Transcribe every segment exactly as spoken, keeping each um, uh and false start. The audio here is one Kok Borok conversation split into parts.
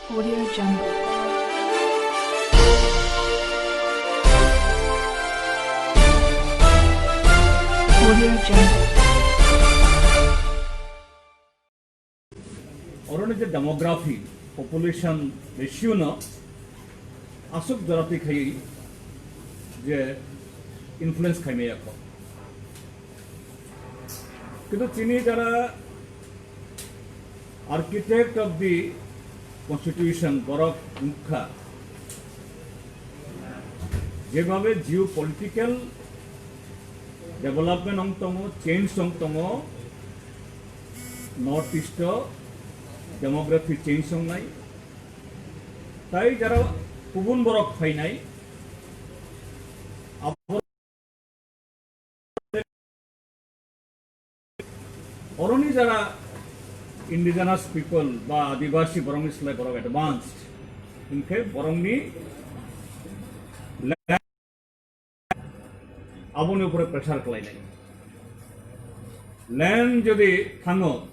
Audio Jungle. Audio Jungle. Oroni je demography, population ratio no aswk jora twi khaiwi je influence khaimaya kho. Kintu chini jara architect of the constitution borok wngkha, jebhabe geopolitical development wng tongo, change wng tongo, North East o demography change wngnai, tai jara kubun borok phainai, abo Oroni jara indigenous people ba adibasi borokni slai borok advanced, hinkhe borokni land aboni upore pressure khlainai. Land jodi thango,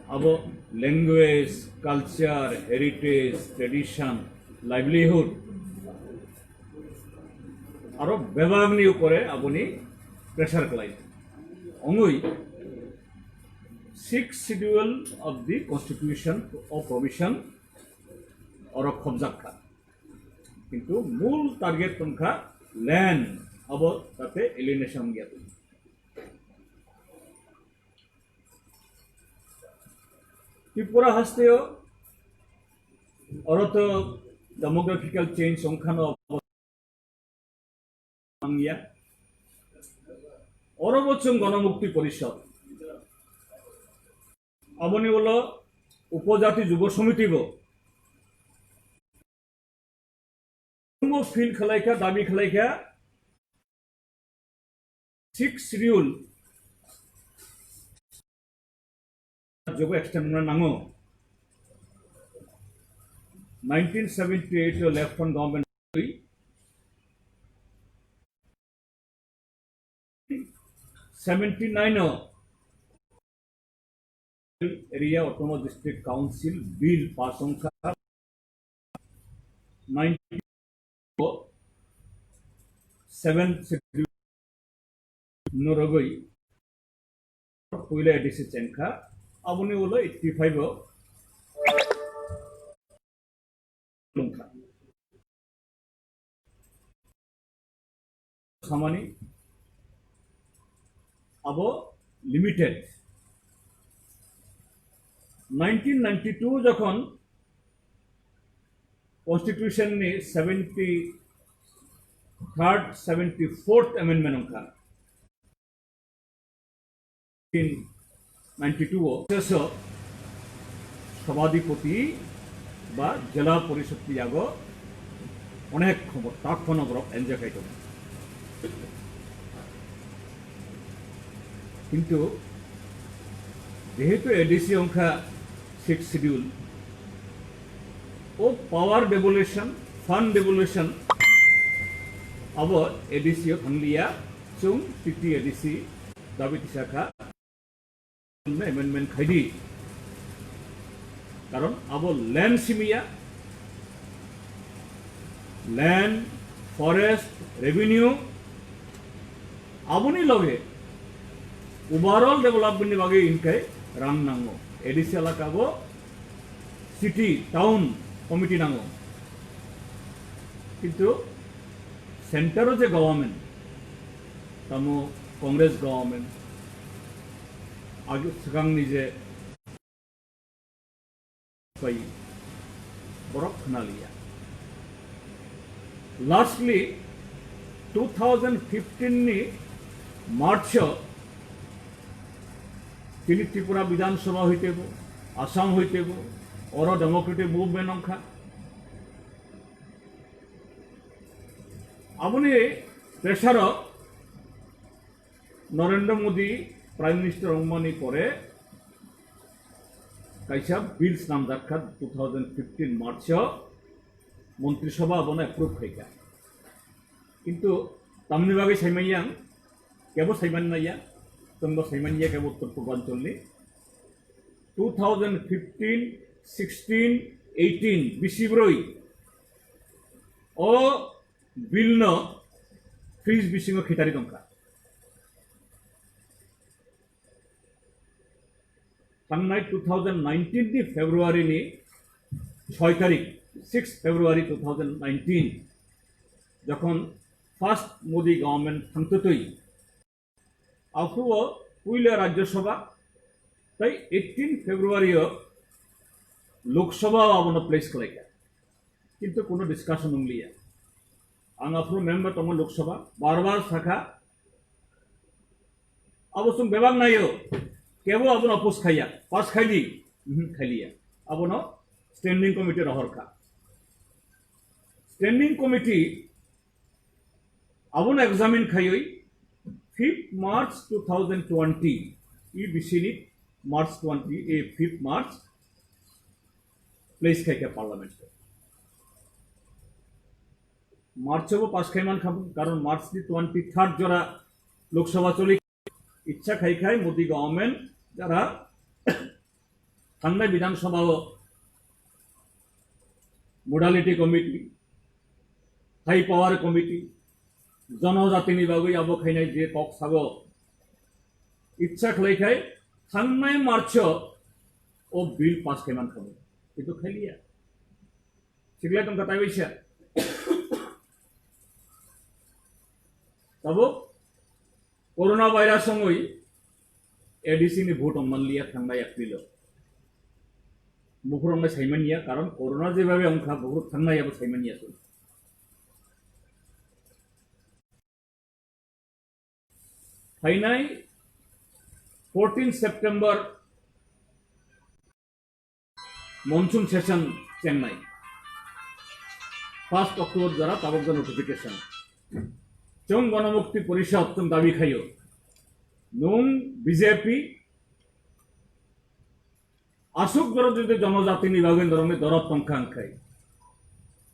abo language, culture, heritage, tradition, livelihood, aro bebakni upore aboni pressure khlai. Ongwi sixth schedule of the constitution o provision oro khobjak kha. Kintu mul target tongkha land, abo tate alienation wngya tong. Tripura hasteo oro to demographical change wngkhano wngya. Oro bo chwng Ganamukti Porishad, aboni ulo Upojati Jubo Samiti bo, bo feel khlaikha, dabi khlaikha, sixth schedule jogo extend wngna nango. Nineteen seventy-eight o left front government seventy-nine o Area Autonomous District Council Bill pass wngkha. Nineteen seven schedule norogwi puila A D C chengkha, aboni ulo eighty-five o lungkha. Samani abo limited. Nineteen ninety-two jokhon Constitution ni seventy-third, seventy-fourth amendment wngkha. Nineteen ninety-two o seso sabhadipoti ba jela porishod ni yago onek khobor tak phano borok enjoy khai tongo. Kintu jehetu A D C wngkha sixth schedule, o power devolution, fund devolution abo A D C o thangliya, chwng T T A D C dabi tisakha. Amendment khaidi. Karon abo land simiya, land, forest, revenue, aboni loge overall development ni bagwi hinkai rang nango. A D C elaka bo city, town committee nango. Kintu center o je government, tamo Congress government, agi swkangni je bai borok khna liya. Lastly, two thousand fifteen ni March o tini Tripura Bidhan Sabha hoite bo, Assam hoite bo, oro democratic movement wngkha. Aboni pressure o Narendra Modi Prime Minister wngmani pore kaisa bills namjak kha two thousand fifteen March o, Montri Sabha abono approve khaikha. Kintu tamni bagwi saimanya ang, kebo saiman naiya, tongbo saiman ya kebo Uttor Purbanchal ni. Two thousand fifteen sixteen eighteen bisi broi o bill no fridge bisingo khitari tongkha. Thangnai two thousand nineteen ni February ni soi tarik, six February two thousand nineteen, jokhon first Modi government thangtutwi, aphuru o puila Rajya Sabha, tai eighteen February o Lok Sabha o abono place khlaikha. Kintu kuno discussion wngliya. Ang aphuru member tongo Lok Sabha, bar bar sakha, abo chwng bebak naio, kebo abono oppose khaiya, pass khaidi, mhm, khailiya. Abono standing committee rohorkha. Standing committee abono examine khaiwi fifth March two thousand twenty, e bisini March twenty, e fifth March place khaikha parliament. March o pass khaiman kha, karon March ni twenty third jora Lok Sabha choli, ichha khai khai Modi government jara thangnai Bidhan Sabha o modality committee, high power committee, jonojatini bagwi abo khainai je kok sago, ichha khlai khai thangnai March o o bill pass khaiman kha, kintu khailiya. Siklai tongkha tai waisa. Tabuk corona virus wngwi A D C ni vote wng manliya thangnai April o. Buphuru wngwi saimanya, karon corona jebabe wngkha, buphuru thangnai abo saimanya chwng. Phainai fourteen September monsoon session chengnai. First October jora tabuk jora notification. Chwng Ganamukti Porishad chwng dabi khaio. Nwng B J P aswk jora jodi jonojatini bagwi norokni dorot tongkha wngkhai,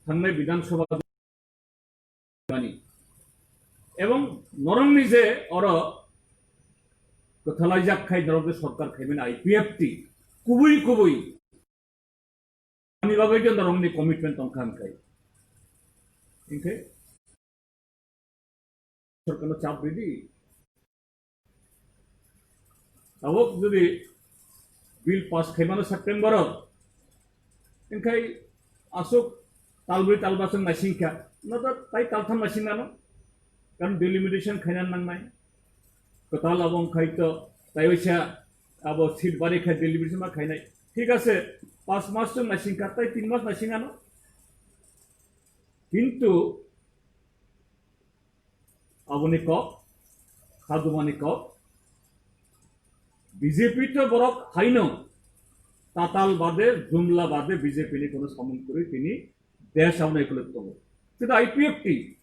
thangnai Bidhan Sabha mani. Ebong norokni je oro kwthalaijak khai norokni sorkar khaimani I P F T kubui kubui ani bagwi je norokni commitment tongkha wngkhai. Hinkhe sorkarno chap ridi. Tabuk jodi bill pass khaimano September o, hinkhe aswk talbrwi talba chwng naisingkha, no to tai taltham naisingmano, karon delimitation khaina nangnai. Kwtal abo wngkhai to tai waisa abo seat bari khai delimitation ma khainai. Thik ase, paanch mas chwng naisingkha, tai tin mas naisingano. Kintu aboni kok, khadumani kok, B J P to borok haino tatal bade, jumla bade B J P ni kono samung kwrwi tini desh abono ekolog tongo. Kintu I P F T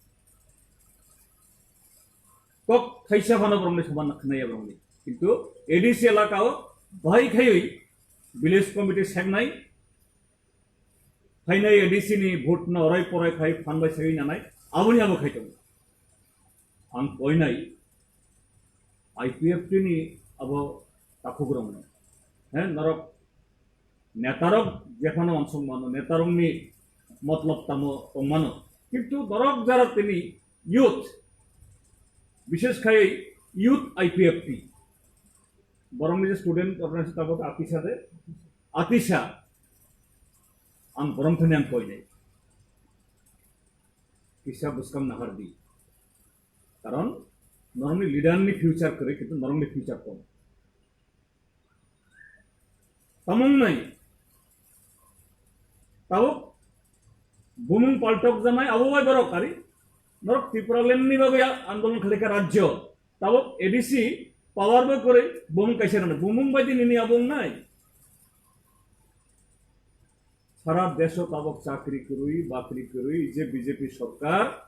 kok thaisa phano borokni soman khnaya borokni. Kintu A D C elaka o bahai khaiwi village committee seknai, phainai A D C ni vote no orai porai khai phan bai segwi nanai, aboni abo khai tongo. Ang koinai I P F T ni abo takhuk rok no. He, norok netarok jephano wansuk mano, netarok ni motlop tamo tong mano. Kintu norok jara tini youth, bishes khai youth I P F T. Borok ni je student organization tabo atisa de, atisa. Ang borom thani ang koinai. Kisa buskang nahar di. Karon norokni leader ni future kwrwi, kintu norokni future tong. Tamung nai. Tabuk bumung paltok janai abo bai borok ari. Norok Tipraland ni bagwi andolon khlaikha rajyo. Tabuk A D C power bai kwrwi bumung kaisa rwnai. Bumung bai di nini abo wngnai. Sara desho tabuk chakri kwrwi, bakri kwrwi, je B J P sorkar,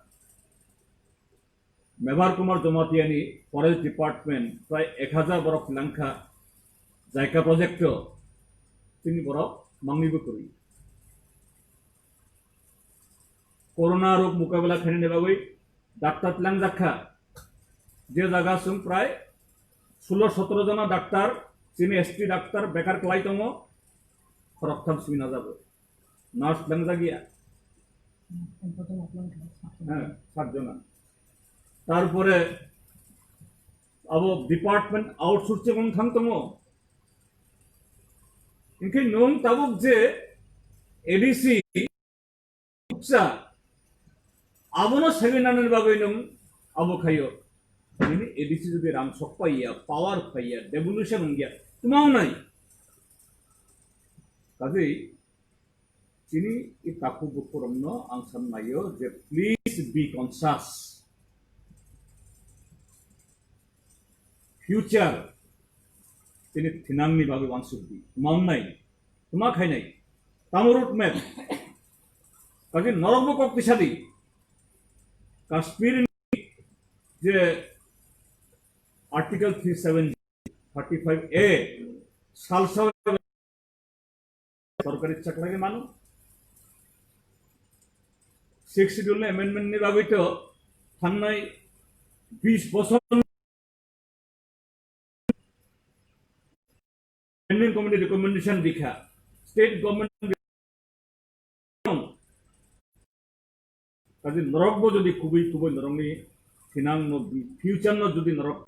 Mebar Kumar Jamatia ni Forest Department prai ek hajar borok twlangkha Jaika project o, tini borok mangwi bo kwrwi. Corona rok mukabela khainani bagwi doctor twlangjakha. Je jaga chwng prai sulo sotoro jona doctor, chini S T doctor bekar kwlai tongo. Khoroktham simi najabo. Nurse lengjak ya. Heh, sat jona. Tarpore abo department outsourcing wng thang tongo. Hinkhe nwng tabuk je A D C buksa abono segwi nanani bagwi nwng abo khaio. Nini A D C jodi rang sok paiya, power paiya, devolution wngya, tma wngnai? Kaje chini i takhuk bukhurokno ang san naio je please be conscious. Future chini thinangni bagwi uansuk di. Tma wngnai? Tma khainai? Tamo road map? Kaje norokbo kok tisa di. Kashmir je Article three seven thirty-five A salsa sorkari chakri mano. Sixth Schedule ni amendment ni bagwi to thangnai bis bosor Standing Committee recommendation dikha, state government kaje norok bo jodi kubui kubui norokni thinang no future no jodi norok